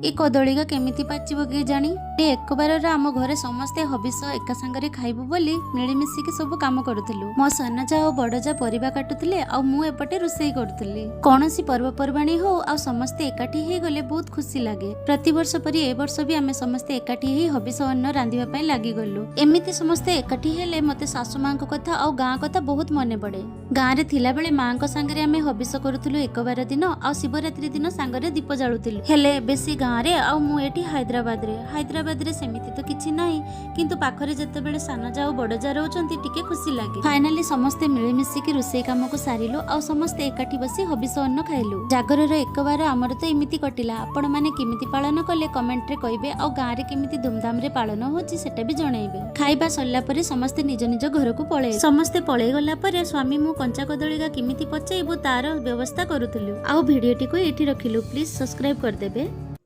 ଏ କଦଳୀକା କେମିତି ପାଚିବ କେଜାଣି। ଏ ଏକବାରରେ ଆମ ଘରେ ସମସ୍ତେ ହବିଷ ଏକା ସାଙ୍ଗରେ ଖାଇବୁ ବୋଲି ମିଳିମିଶିକି ସବୁ କାମ କରୁଥିଲୁ। ମୋ ସାନ ଯା ଆଉ ବଡ ଯା ପରିବା କାଟୁଥିଲେ ଆଉ ମୁଁ ଏପଟେ ରୋଷେଇ କରୁଥିଲି। କୌଣସି ପର୍ବପର୍ବାଣୀ ହଉ ଆଉ ସମସ୍ତେ ଏକାଠି ହେଇଗଲେ ବହୁତ ଖୁସି ଲାଗେ। ପ୍ରତିବର୍ଷ ପରି ଏ ବର୍ଷ ବି ଆମେ ସମସ୍ତେ ଏକାଠି ହେଇ ହବିଷ ଅନ୍ନ ରାନ୍ଧିବା ପାଇଁ ଲାଗିଗଲୁ। ଏମିତି ସମସ୍ତେ ଏକାଠି ହେଲେ ମତେ ଶାଶୁ ମାଙ୍କ କଥା ଆଉ ଗାଁ କଥା ବହୁତ ମନେ ପଡେ। ଗାଁରେ ଥିଲାବେଳେ ମାଙ୍କ ସାଙ୍ଗରେ ଆମେ ହବିଷ କରୁଥିଲୁ ଏକବାର ଦିନ ଆଉ ଶିବରାତ୍ରି ଦିନ ସାଙ୍ଗରେ ଦୀପ ଜାଳୁଥିଲୁ। ହେଲେ ଏବେ ସେ ଗାଁରେ ଆଉ ମୁଁ ଏଠି ହାଇଦ୍ରାବାଦରେ। ହାଇଦ୍ରାବାଦରେ ସେମିତି ତ କିଛି ନାହିଁ, କିନ୍ତୁ ପାଖରେ ଯେତେବେଳେ ସାନ ଯା ଆଉ ବଡ ଯା ରହୁଛନ୍ତି, ଟିକେ ଖୁସି ଲାଗେ। ଫାଇନାଲି ସମସ୍ତେ ମିଳିମିଶିକି ରୋଷେଇ କାମକୁ ସାରିଲୁ ଆଉ ସମସ୍ତେ ଏକାଠି ବସି ହବିଷ ଅନ୍ନ ଖାଇଲୁ। ଜାଗରର ଏକବାର ଆମର ତ ଏମିତି କଟିଲା। ଆପଣମାନେ କେମିତି ପାଳନ କଲେ କମେଣ୍ଟରେ କହିବେ ଆଉ ଗାଁରେ କେମିତି ଧୁମଧାମରେ ପାଳନ ହଉଛି, ସେଟା ବି ଜଣେଇବେ। ଖାଇବା ସରିଲା ପରେ ସମସ୍ତେ ନିଜ ନିଜ ଘରକୁ ପଳେଇଲେ। ସମସ୍ତେ ପଳେଇ ଗଲା ପରେ ସ୍ୱାମୀ ମୁଁ କଞ୍ଚା କଦଳୀକା କେମିତି ପଚେଇବୁ, ତାର ବ୍ୟବସ୍ଥା କରୁଥିଲୁ। ଆଉ ଭିଡିଓଟିକୁ ଏଇଠି ରଖିଲୁ। ପ୍ଲିଜ ସବସ୍କ୍ରାଇବ କରିଦେବେ।